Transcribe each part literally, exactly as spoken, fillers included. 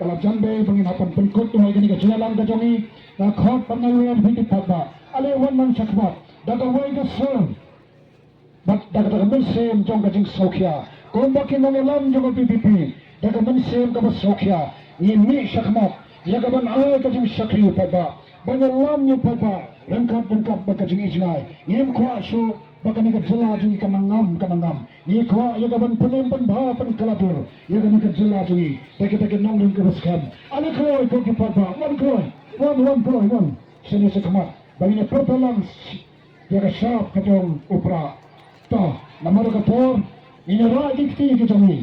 Ka la jan dei ba ngin hap ban pynkut ïa kane ka jingïalang ka jong ngi. Nga khot ban nang ïa phi ki paidbah, ale wan nang shakhmat da kawei ka sur bad da ka mynsiem jong ka jingsngewkhia. Kumba ki nongïalam jong ka V P P, da ka mynsiem kaba sngewkhia, ngi mih shakhmat ïa ka ban ai ka jingshakri ïa u paidbah. Ban ïalam ïa u paidbah ryngkat ryngkat bad ka jingïohi jngai. Ngim kwah shuh ba kane ka jylla jong ngi kan nang ngam, kan nang ngam. Ngi kwah ïa ka ban pynim pynbha pynkylla dur ïa kane ka jylla jong ngi da kita ki nongrim kiba skhem. Ale kloi ko ki paidbah, wan kloi, wan, wan kloi, wan. Shane shakhmat ba ngin ïa pyrta lang ïa ka shap ka jong u Prah. To, namar ka por, ngin ïa rah ki kti ki jong ngi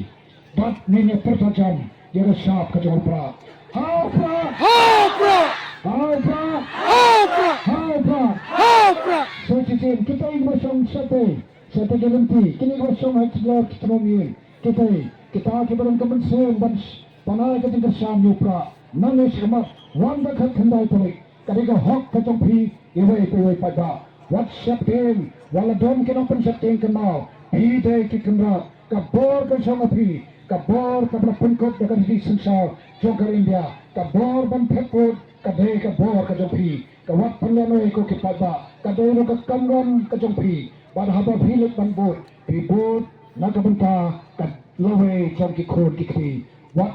bad ngin ïa pyrta jam ïa ka shap ka jong u Prah. Ha u Prah! Ha u Prah! Ha u Prah! Ha u Prah! Ha u Prah! Ha u Prah! Sa shisien, kita kiba shong shatei, shatei ki lynti, kine kiba shong ha ki jylla ki tnum ïing, kita, kita kiba don ka mynsiem ban sh-, ban ai ka jingkyrshan ïa u Prah. Nangne shakhmat, wan da khatkhyndai tarik. Ka dei ka hok ka jong phi, iwei pa iwei paidbah. Wat sheptieng, wat la don ki nongpynsheptieng kynmaw. Phi dei ki kynrad, ka bor ka shong ha phi, ka bor kaba la pynkup da ka riti synshar jong ka India, ka bor ban thep vote, ka dei ka bor ka jong phi. Ka wat pynlehnoh ko ki paidbah, ka dei ruh ka kamram ka jong phi. Bad haba phi leit ban vote, phi vote na ka bynta ka lawei jong ki khun ki kti. Wat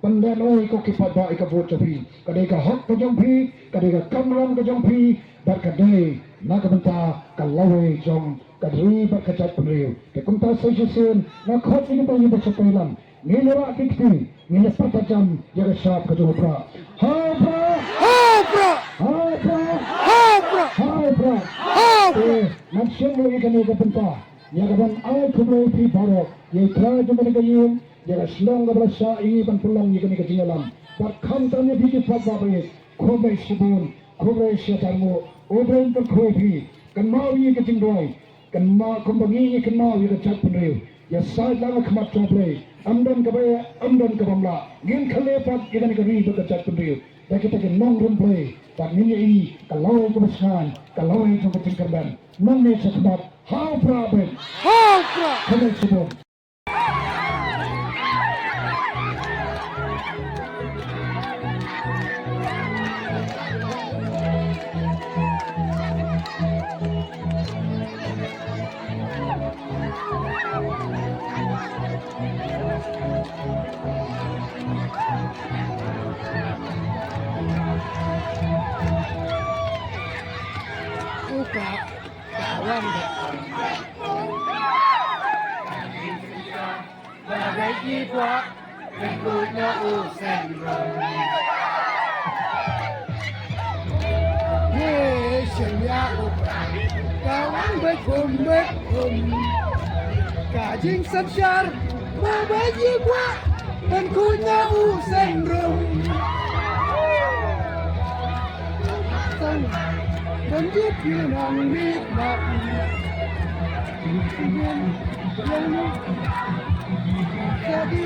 pynlehnoh ko ki paidbah ïa ka vote jong phi. Ka dei ka hok ka jong phi, ka dei ka kamram ka jong phi, bad ka dei na ka bynta ka lawei jong ka ri bad ka jaitbynriew. Te kumta sa shisien nga khot ïa kita kiba shatei lang. Ngin ïa rah ki kti, ngin ïa pyrta jam ïa ka shap ka jong u Prah. Ha u Prah! Ha u Prah! Ha u Prah! Ha u Prah! Ha u Prah! Ha u Prah! Te ngan shim ruh ïa kane ka bynta ïa ka ban ai khublei ïa phi baroh, ïa i trai jong kane ka ïing, ïa ka shnong kaba la shah ïa ngi ban pynlong ïa kane ka jingïalang. Bad khamtam ïa phi ki paidbah ba ïeit, khublei shibun, khublei shihajar nguh. U Blei un kyrkhu ïa phi. Kynmaw ïa ka jingroi, kynmaw kumba ngi ngi kynmaw ïa ka jaitbynriew. Ïasaid lang ha khmat jong U Blei. Ym don kaba eh, ym don kaba mlah. Ngin khleh pat ïa kane ka ri bad ka jaitbynriew da kita ki nongrim Blei. Bad ngin ïohi ka lawei kaba shngaiñ, ka lawei jong ka jingkyrmen. Nangne shakhmat, ha u Prah beit. Ha u Prah! Khublei shibun. Upa. Ye, shen ya u Prah. Ka wan beit khum beit khum. Ka jingsynshar ba beit yi kwah. Kan kut na u seng rum. Sang kan jip yu nang mit mak. Jadi